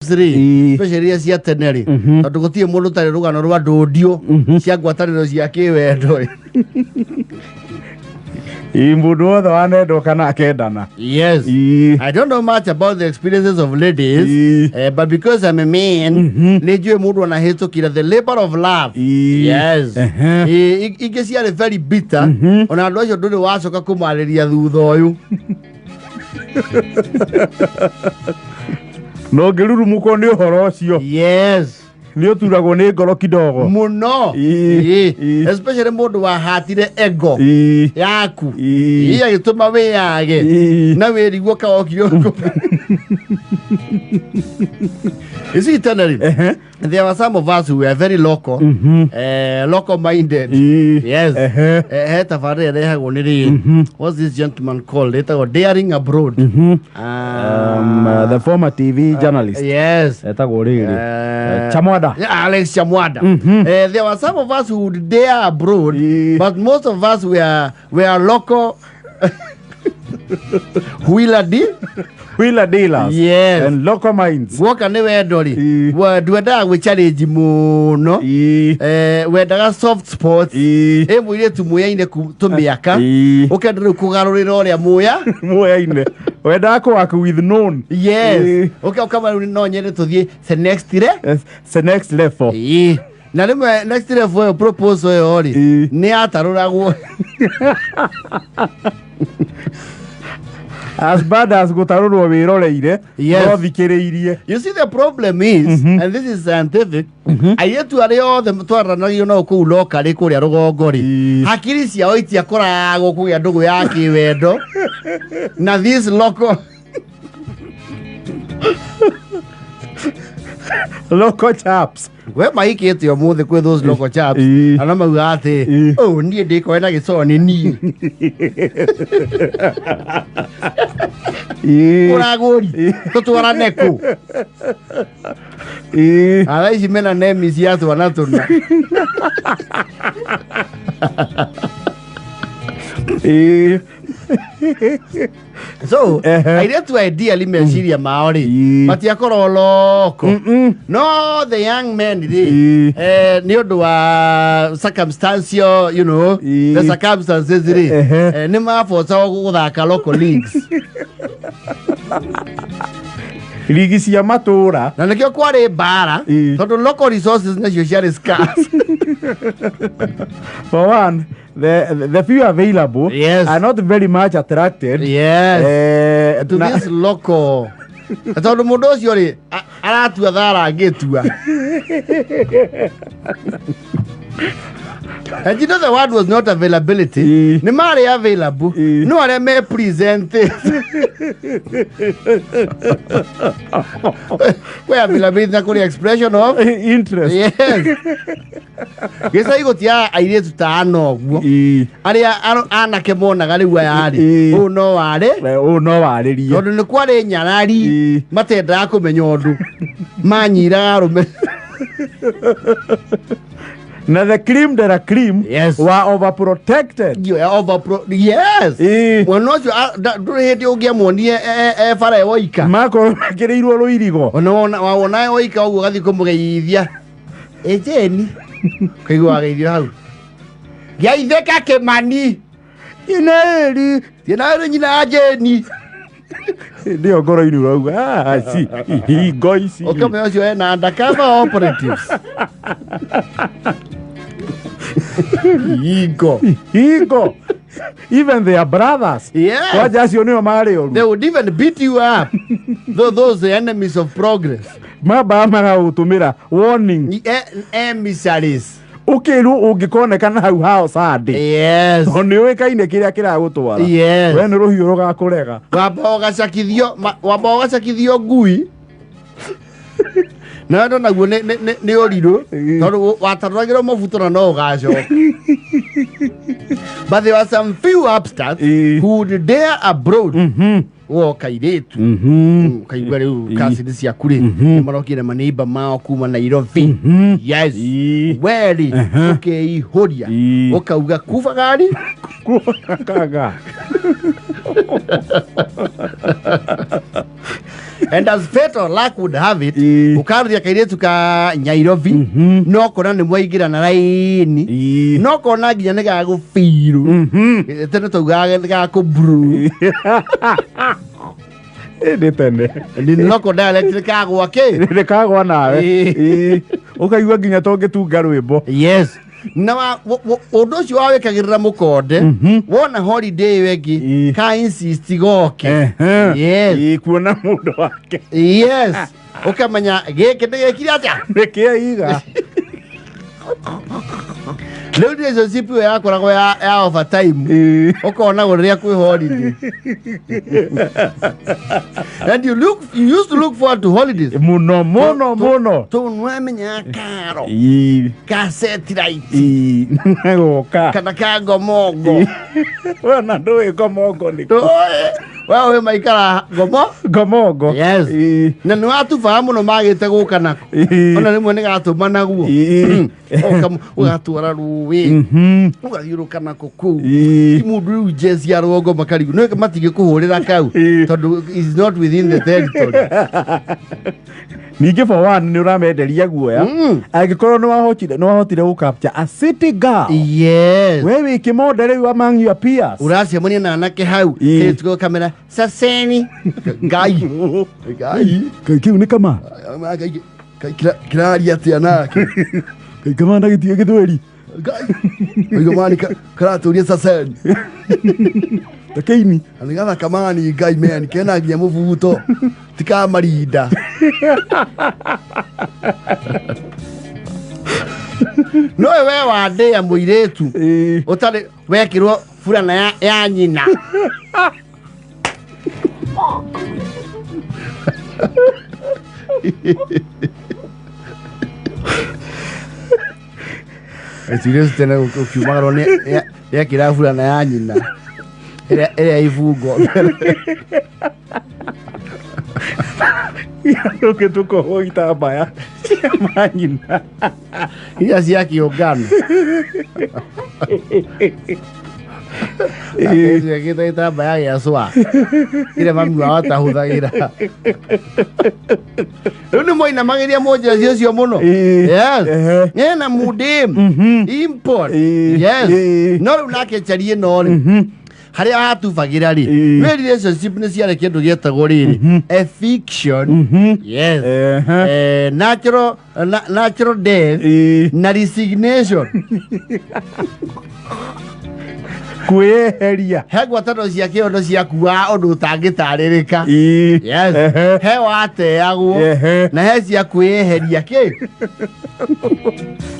Rĩ, especially iria cia tene rĩ, tondũ gũtirĩ mũndũ ũtarĩ rũgano rwa ndũndio cia ngwatanĩro cia kĩwendo rĩ. Ĩ, mũndũ wothe wanendwo kana akendana. Yes. I don't know much about the experiences of ladies, but because I'm a man, nĩ njũĩ mũndũ anahĩtũkire the labor of love. Yes. Ingĩ ciarĩ very bitter, ona andũ acio ndũrĩ wacoka kũmarĩria thutha ũyũ. Na ũngĩrurumũkwo nĩ ũhoro ũcio, nĩ ũturagwo nĩ ngoro kidogo. Mũno. Especially mũndũ wahatire ego yaku. Ĩ, agĩtũma wĩyage na wĩriguo kawokire. You see, tene rĩ, there were some of us who were very local, local minded. Yes. He tabarĩra ĩrehagwo nĩ rĩ, what's this gentleman called? Ĩtagwo Daring Abroad. The former TV journalist. Yes. Etagwo rĩrĩ Chamwada. Yeah, Alex Chamwada. There were some of us who would dare abroad, but most of us were local wheeler deal. Wheeler dealers. Yes. And local minds. Guoka nĩ wendo rĩ, ndwendaga gwĩ challenge mũno. Wendaga soft spots. Ĩ mũirĩtu muyaine tũmĩaka, ũkenda rĩu kũgarũrĩra ũrĩa muya. Muyaine wendaga kũ work with known. Yes. Ũkama rĩu no nyende tũthiĩ the next le. Yes, the next level. Ĩĩ. Na rĩmwe next level ĩyo, proposal ĩyo rĩ, nĩ yatarũragwo. As bad as gũtarũrwo wĩroreire, no thikĩrĩirie. You see, the problem is, and this is scientific, airĩtu arĩa othe twaranagio nao kũu lokarĩ kũrĩa rũgongo rĩ, hakiri ciao itiakoragwo kũgĩa ndũgũ ya kĩwendo na this local local chaps. We maikĩte ũmũthĩ kwĩ those local chaps, ana mauga atĩ ũũ niĩ ndĩkoe na gĩconi niĩ ũragũri tũtwarane kũ. Ara ici mena nemi cia twana tũna. So airĩtu ideally meciria mao rĩ, matiakorwo loko, no the young men rĩ, nĩ ũndũ wa circumstantial, the circumstances rĩ, nĩ mabocagwo gũthaka local leagues. Ligi cia matũra. Na nĩkĩo kwarĩ mbara, tondũ local resources nacio ciarĩ scarce. For one, the few available are not very much attracted to this local, tondũ mũndũ ũcio rĩ, aratua thara angĩtua. And you know the word was not availability. Nĩ marĩ available. No arĩa me presented. Kwĩ availability na kũrĩ expression of interest. Yes. Gĩcagi gũtiaga airĩtu ta ana ũguo. Arĩa anake monaga rĩu aya rĩ, ũyũ no warĩ. Ũyũ no warĩrie. Tondũ nĩ kwarĩ nyarari matendaga kũmenya ũndũ. Manyiraga arũme. Na the cream de la cream were overprotected. Yeah, yes. Mwana ũcio ndũrĩ hĩndĩ ũngĩamuonie e bara e woika. Makorwo mekĩrĩirwo rũirigo. Ona wona e woika ũguo ũgathiĩ kũmũgeithia. Ĩ Jane. Ũkaigua wageithio hau. Geithĩka Kĩmani. Nyina ĩri. Nyina ĩri nyina ya Jane. Hĩndĩ ĩyo ngoro-inĩ ũrauga, "Ah, ici hingo ici." Ũkamenya ũcio ena undercover operatives. Hingo. Hingo. Even their brothers. Kwanja acio nĩo marĩ oru. They would even beat you up. Those the enemies of progress. Mambaga magagũtũmĩra warning. Emissaries. Ũkĩrwo ũngĩkonekana hau hao Sunday. Tondũ nĩ ũĩkaine kĩrĩa kĩragũtwara. We nĩ rũhiũ rũgakũrega. Wamba ũgacakithio wamba ũgacakithio ngui. Na ndo naguo nĩ ũrirũ tondũ watarũragĩrwo mabuto na no ũgacoka. But there were some few upstarts who would dare abroad. Woka irĩtu ũkaigua rĩu kasini ciaku rĩ, nĩ marokire maneiba mao kuma Nairobi. Yes. Weri ũkeihũria ũkauga kuba gari. Kaga. And as fate or luck would have it, ũkaruria kairĩtu ka Nyairobi, no kona nĩ mwaingĩrana raini, no kona nginya nĩ gagũbiru. Tene taugaga nĩ gakũburu. Nĩ tene. Nĩ local dialect, nĩ kagwa kĩ. Nĩ kagwa nawe. Ũkaigua nginya tũngĩtunga rwĩmbo. Yes, na ũndũ ũcio wawĩkagĩrĩra mũkonde wona holiday ĩyo ĩngĩ, ka insist goke. Yes. Kuona mũndũ wake. Yes, ũkamenya gĩkĩ nĩ gĩkire atĩa. Nĩkĩaiga. Rĩu relationship ĩyo yakoragwo ya overtime, ũkonagwo rĩrĩa kwĩ holiday, and you used to look forward to holidays. Mũno mũno mũno. Tondũ nĩwamenyaga karo ka satellite Goka kana ka ngomongo. Wona ndũĩ ngomongo nĩ Ndũĩ, we wĩ maikara ngomo. Ngomongo. Yes. Na nĩ watubaga mũno magĩte gũka nako. Ona rĩmwe nĩ gatũma naguo. Ũgatwara rũĩ, ũgathiũrũka nako kũu. Ti mũndũ rĩu jezi ya rũgongo makarigu nĩ matingĩkũhũrĩra kau, tondũ is not within the territory. Ningĩ for one nĩ ũramenderia guoya, angĩkorwo nĩ wahotire gũ capture a city girl, we wĩ kĩmonde rĩu among your peers. Ũracemania na anake hau, kairĩtu gau kamera saseni, ngai ngai. Kaĩ kĩu nĩ kama? Ngai, Ngai, kĩraria atĩa nake? Kaĩ kamanda gĩtige gĩthweri. Ngai, oigo mani karatũria saseni. Ta kĩini. Na nĩ gathaka mani, ngai meni kena nginya mũbuto tikamarinda. No we wandĩa mũirĩtu ũtarĩ wekĩrwo burana ya nyina. Ĩtirĩ tene ũkiumagarwo nĩ yekĩra burana ya nyina ĩrĩa ibungo. Rũkĩ tũkohwo itambaya cia manyina. Iria cia kĩũngano ciĩkĩte gĩtambaya gĩa cwa kĩrĩa mami wao atahũthagĩra. Rĩu nĩ moinamagĩria mũnjeci ũcio mũno. Yes. Ena mudim import. Yes. No rĩu nake njari ĩno rĩ, harĩa hatubagĩra rĩ, nĩ relationship nĩ ciarĩ kĩndũ gĩetagwo rĩrĩ eviction. Yes. Natural death na resignation. Kwĩyeheria. He ngwatanĩro cia kĩondo ciakuaga ũndũ ũtangĩtarĩrĩka. Yes. He wateagwo na he cia kwĩyeheria kĩ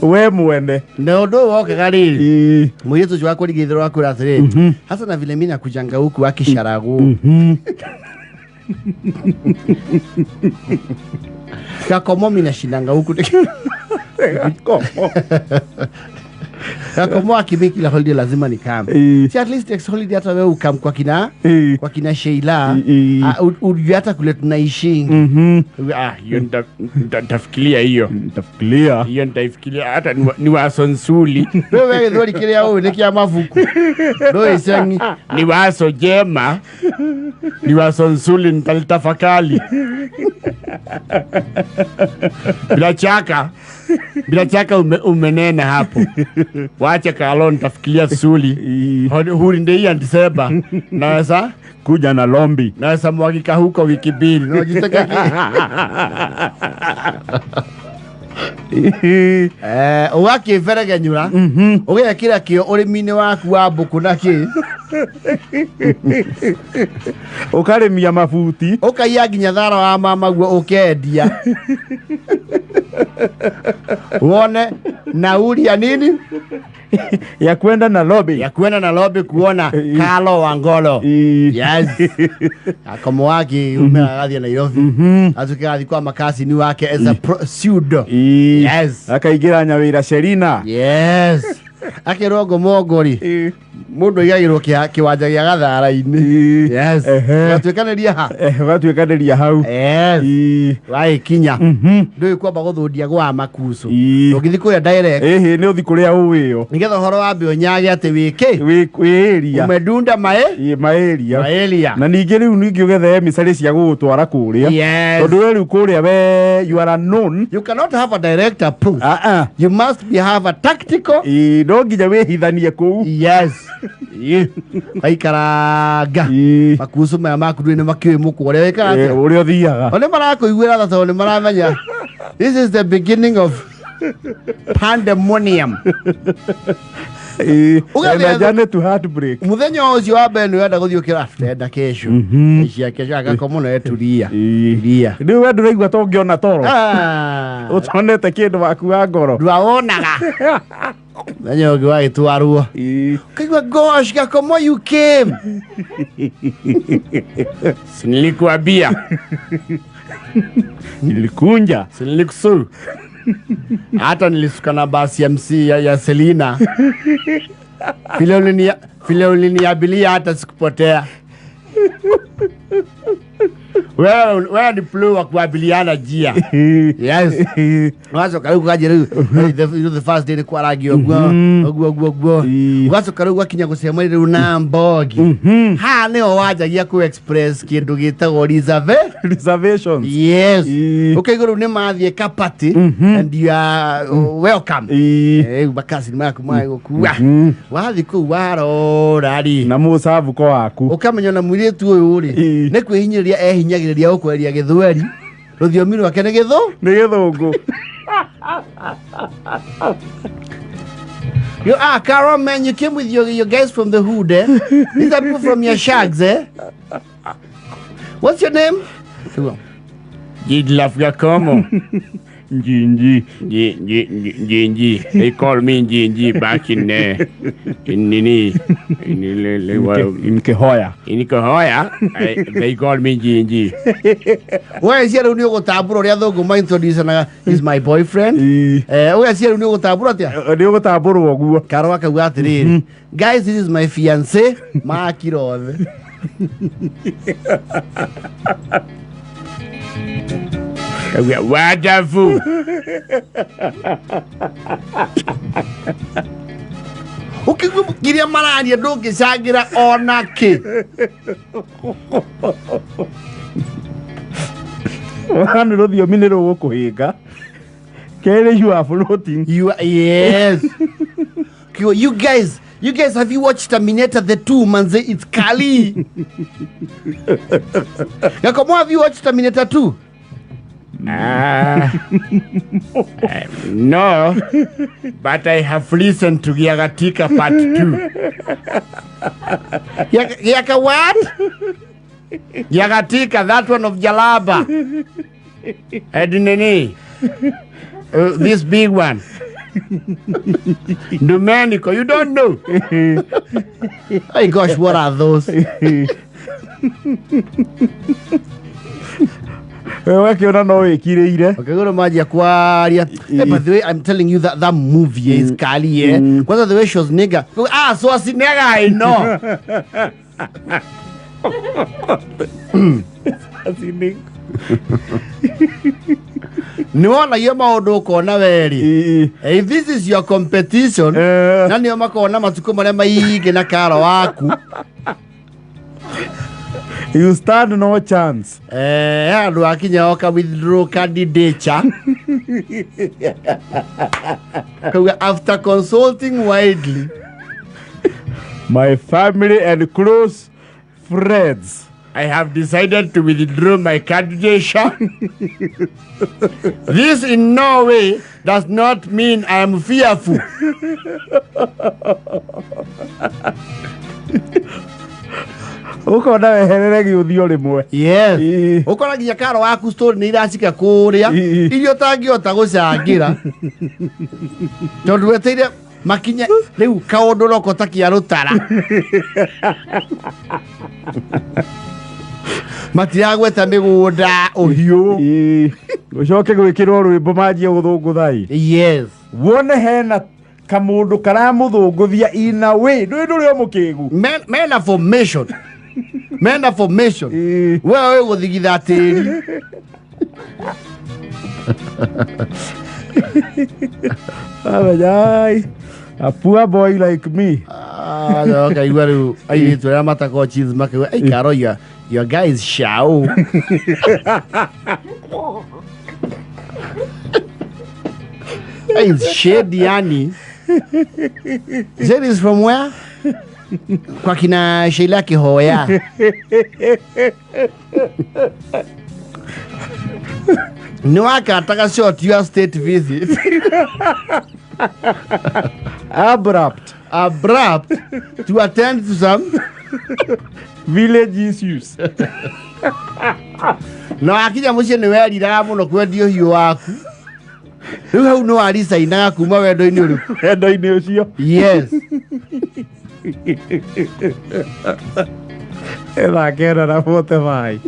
we mwene. Na ũndũ ũyũ wokaga rĩrĩ, mũirĩtu ũcio wa kũrigithĩrwo akwĩra atĩrĩrĩ, hasa na vile mi nakujanga huku akicaragu gakomo, mi nashindanga huku. Gakomo. Gakomo akimi kila holiday lazima nikam. Si at least next holiday hata wewe ukam kwa kina kwa kina Sheila. Ah, ujue hata kule tunaishingi. Ah, hiyo nitafikiria hiyo. Nitafikiria. Hiyo nitaifikiria hata ni waso nzuri. Wewe gĩthweri kĩrĩa ũĩ nĩ kĩa mabuku, ndũĩ cengi. Ni waso jema, ni waso nzuri, nitalitafakari bila chaka, bila chaka. Umenena hapo, wacha kalo nitafikiria vizuri. Holiday ya December naweza kuja na lombi. Naweza mwagika huko wiki 2, no jitaka. Ũgakĩberegenyũra, ũgekĩra kĩo ũrĩmi-inĩ waku wa mbũkũ na kĩ. Ũkarĩmia mabuti. Ũkaiya nginya thara wa mamaguo, ũkendia wone nauli ya nini. Ya kwenda na lobby. Ya kwenda na lobby kuona Kalo wa Ngolo. Yes, akomo wake umera agathiĩ Nairobi, atuke agathiĩ kwa makasini wake as a pseudo. Yes. Akaingĩra nyawĩra Sherina. Yes, akĩrwo ngomongori. Mũndũ aigagĩrwo kĩwanja gĩa gathara-inĩ. Yes. Gatuĩkanĩria ha? Ũgatuĩkanĩria hau. Yes. Wagĩkinya ndũĩ kwamba gũthũndia gwa makucu. Ndũngĩthiĩ kũrĩa direct. Ĩhĩ, nĩ ũthi kũrĩa ũwĩo. Nĩgetha ũhoro wambe ũnyage atĩ wĩkĩ wĩ area. Umedunda mae. Ĩ, maeria. Maeria. Na ningĩ rĩu ningĩ ũgethe mĩcarĩ cia gũgũtwara kũrĩa. Yes. Tondũ we rĩu kũrĩa we you are unknown. You cannot have a direct approach. Ah, ah. You must be have a tactical. Ĩ, no nginya wĩhithanie kũu. Yes. Waikaranga. Makucu maya maku ndũĩ nĩ makĩũĩ mũkwa ũrĩa wĩkaga Ĩ, atĩa. ũrĩa ũthiaga. O nĩ marakũiguĩra tha tondũ nĩ maramenya this is the beginning of pandemonium. Ĩ, Ũgathiĩ and a journey to heartbreak. Mũthenya ũcio wa mbere nĩ ũrenda gũthiĩ ũkĩra ndenda kesho. Cia kesho agakoma mũno eturia. Ria. Rĩu we ndũraigua ta ũngĩona toro. Ah. Ũtonete kĩndũ waku wa ngoro. Ndwawonaga. Mũthenya ũngĩ wagĩtwarwo. Kaigua gosh, Gakomo you came. Si nilikuambia. Nilikunja. Si nilikusu. Hata nilisuka na basi ya MC ya Selina. Vile uliniabilia hata sikupotea. Wewe ni blue wa kuabiliana jia. Yes. Wacoka rĩu kanjĩ rĩu you know, the first day nĩ kwarangio ũguo ũguo ũguo ũguo. Ũgacoka rĩu gwakinya gũcemania rĩu na mbogi. Haha nĩho wanjagia kũ express kĩndũ gĩtagwo reserve. Reservations. Yes. Ũkaigua rĩu nĩ mathiĩ kapati and you are welcome. Rĩu makacini maku magĩgũkua. Wathiĩ kũu warora rĩ. Na mũcabuko waku. Ũkamenya ona mũirĩtu ũyũ rĩ nĩ kwĩhinyĩrĩria ehinyagĩrĩria gũkweria gĩthweri. Rũthiomi rwake nĩ gĩthũ? Nĩ gĩthũngũ. You are Carol, man, you came with your guys from the hood, eh? These are people from your shags, eh? What's your name? Jidlaf Gakomo. Njinji. Njinji. They call me Njinji back in Nini. In, in Kehoya. In Kehoya, they call me Njinji. We cia rĩu nĩ ũgũtambũra ũrĩa thũngũ ma introduce is my boyfriend. We cia rĩu nĩ ũgũtambũra atĩa? Nĩ ũgũtambũrwo ũguo. Karo akauga atĩrĩrĩ, guys, this is my fiance, makira othe. Wonderful. Ũkĩigua kĩrĩa mararia ndũngĩcangĩra ona kĩ. Wani rũthiomi nĩ rũgũkũhĩnga. Kerĩ you are floating. You are, yes. You guys, have you watched Terminator the 2? Manze, it's Kali. Gakomo, have you watched Terminator 2? No, but I have listened to Giagatika Part 2. Yaka what? Giagatika, that one of Jalaba. And Nene. This big one. Domenico, you don't know. Hey gosh, what are those? Wakiona no wĩkirĩire. Okay, maji ya kwaria. Hey, by the way, I'm telling you that movie is kali, eh? Kwanza the way she was nigga. Ah, so asinega, I know. Niwona iyo maũndũ ũkona weri. If this is your competition, na nĩo makona matukũ marĩa maingĩ na karo waku. You stand no chance. Andũ akinya oka withdraw candidature. Kauga after consulting widely my family and close friends, I have decided to withdraw my candidature. This in no way does not mean I am fearful. Ukona weherere gĩũthio rĩmwe. Yes. Ukona nginya karo waku story nĩ iracika kũrĩa iria ũtangĩhota gũcangĩra. Tondũ weteire makinye rĩu kaũndũ roko ta kĩa rũtara. Matiragweta mĩgũnda ũhiũ. Ũcoke gwĩkĩrwo rwĩmbo manjie gũthũngũthai. Yes. Wone hena Kamũndũ karamũthũngũthia in a way ndũĩ ndũrĩ o mũkĩgu. Mena formation, mena formation. Ĩĩ. We wĩ gũthigitha tĩri. Amenya, ai, a poor boy like me. Ah, kaigua rĩu airĩtu arĩa matakoo cheese makauga, "Ei, Karo, your guy is shao." Hey, it's shady yani. Said is from where? Kwa kina Sheila Kihoya. Nĩ wakataga short your state visit. Abrupt. Abrupt to attend to some village issues. Na wakinya mũciĩ nĩ weriraga mũno kwendia ũhiũ waku. Rĩu hau nĩ waricainaga kuma wendo-inĩ ũrĩkũ? Wendo-inĩ ũcio. Yes. Thaa 9:45.